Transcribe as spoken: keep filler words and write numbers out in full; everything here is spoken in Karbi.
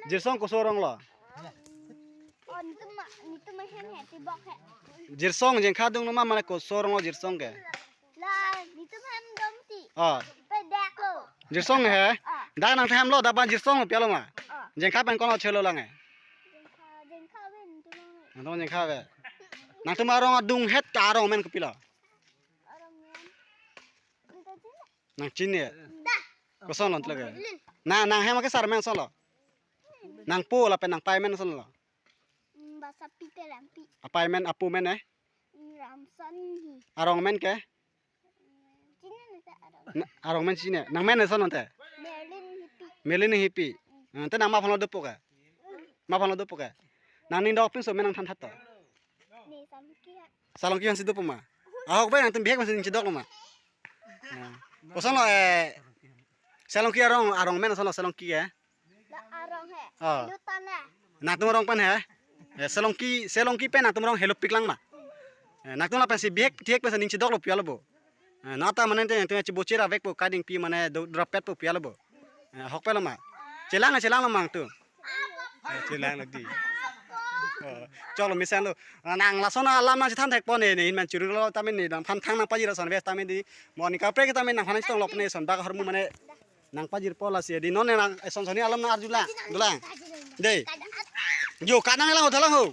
Jirsong koso arong lo? Oh, nitum ma, nitum hem he, tibok he. Jirsong jengkha adung lo ma, mane koso arong lo Jirsong ke? La, nitum hem dom ti. Oh. Pe dak lo. Jirsong he? Ah. Dak nangthan lo, dak ba Jirsong lo pi alo ma? Ah. Jengkha pen ko-an lo chelo lang he? Jengkha, jengkha pen tu lo. Nangtum jengkha pen. Nangtum arong adung het ta arong amen kopilo? Arong amen. Nangchini? Nangchini he? Da. Koson lo nang tlo ke? Lin. Na, nang hem ke sar amen koson lo? Nangpo lapen nangpai amen koson lo? Mm, Basapi Terangpi. Apai amen, apo amen eh? Mm, Ramson hi. Arong amen ke? Chini na ta arong. Na, arong amen chini. Nang amen koson lo te? Merlin Hipi. Merlin Hipi. Mm. Eh, te nang ma aphan lo dopo ke? Mm. Ma aphan lo dopo ke? Nangning dokpinso amen nangthan tha to? Ne Salongki ha. Salongki aphansi dopo ma? Ahok bai nangtum bihek aphansi ning chedok lo ma? Eh. Koson lo, eh, Salongki arong, arong amen koson lo Salongki ke? La arong he. Oh. Lutan he. Nangtum arong pen he? Eh, Salongki, Salongki pen nangtum arong helopik lang ma? Eh, nangtum lapensi bihek, bihek pensi ning chedok lo pi alo bo? Eh, nata mane te nangtum chibochir avek po kading pi mane do-, drop pet po pi alo bo? Eh, ahok pen lo ma? Chelang, chelang lo ma nangtum? Eh, chelang lo di. Oh, chok lo mesen lo. Nang lason alam nangchethan thek po ne, ne hin man churu lo tame ne nangphan thang nangpajir ason ves tame di. Mo ni kaprek tame nangphan nangchetong lok ne son bak ahormu mane nangpajir po lasi di non ne nang eson soni alam nang arju lang. Dolang. Dei. Yo, kanang lang ho, dolang ho.